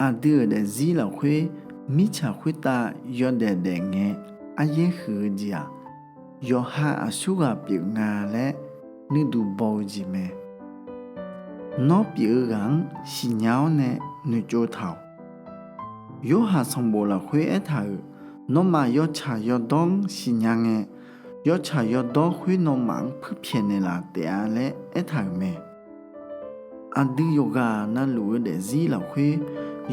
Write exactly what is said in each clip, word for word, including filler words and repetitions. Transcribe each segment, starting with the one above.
Aqdui-euq daefzir lafkhoer mirtsaq khoertav yawdaef daefngae aryaer huiq-eu jeq-aq, yawqha aqsurghaq pyeuf nga laer nuidui baw-eu jeq mae. Nawr pyeuf-eu ghaq-anr siqnya-awr nae noeqtsov taq-awq. Yorhaq sanqbof lafkhoer aertaq-euq, Nawmaf yawtsaq yawdawr-anr siqnya ngae, yawtsaq yawdawr khoer nawmaf-anr puirpyaeq naeqlaf taef-a laer aertaq-euq mae. Aqdui yawqghaq navluf-eu daefzir lafkhoer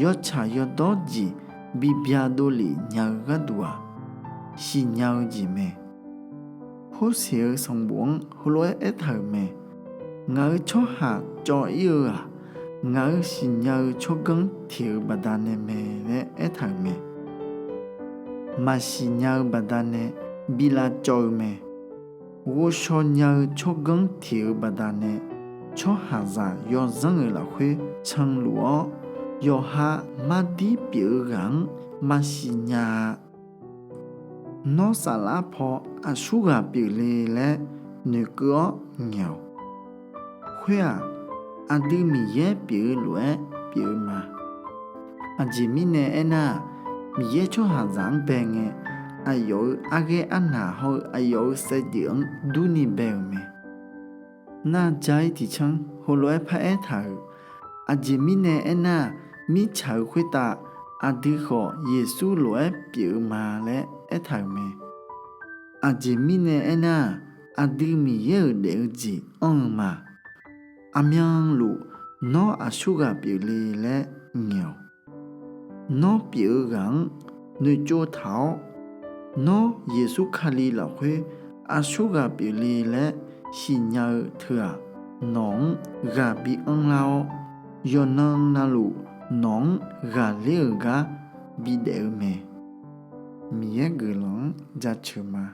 yawtsaq yawdawr jeq bi byadov lef nya-eu gharduq-aq, siqnya-eu jeq mae. Horseq-eu sanqbof-anr heulof-aer aertaq-euq mae, Ngaq-euq tsawrhaq cawv-ir-eu-aq, ngaq-euq siqnya-eu tsawrganr teq-eu baqdanae mae laer aertaq-euq mae. Maqsiq nya-eu baqdanae bi lavcawv-eu mae. Ghovshaw nya-eu tsawrganr teq-eu baqdanae, tsawrhaqzaq yawzanr-euq lafkhoer canluf-awr, yawqha mardir pyeuf-eu ghaq-anr maqsiq nya-a. Nawr saflar paw aqsurghaq pyeufle laer noeqkeuv-awr ngaeq-awq. Khoer-aq, aqdui Miqyaer pyeuf-eu lof-aer pyeuf-eu ma. Aqjeq mirnae aernar-aq, Miqyaer tsawrhaqzaq-anr bae ngae, aqyawf-euq arghaer arnaq hawr-eu aqyawf-euq saevdzeuf-anr durni bae-euq mae. Nar ja-ir tiqcanr heulof-aer paraer taq-euq, Aqjeq mirnae aernar-aq, mirtsaq-eu khoertav aqdui khawf Yeqsur lof-aer pyeuf-eu ma laer aertaq-euq mae. Aqjeq mirnae aernar-aq, aqdui Miqyaer-euq daef-eu jeq anr-eu ma. Aqmyanluf nawr aqsurghaq pyeufle laer ngaeq-awq. Nawr pyeuf-eu ghaq-anr noeqtsov taq-awr, nawr Yeqsur Kali lafkhoer aqsurghaq pyeufle laer siqnya-eu teu-aq, nawq-anr ghaq bi anrlar-awr, yawqnan navluf nawq-anr ghaqler-euq gar bidaef-eu mae. Miqyaer guiqlanq-anr jaceuq ma.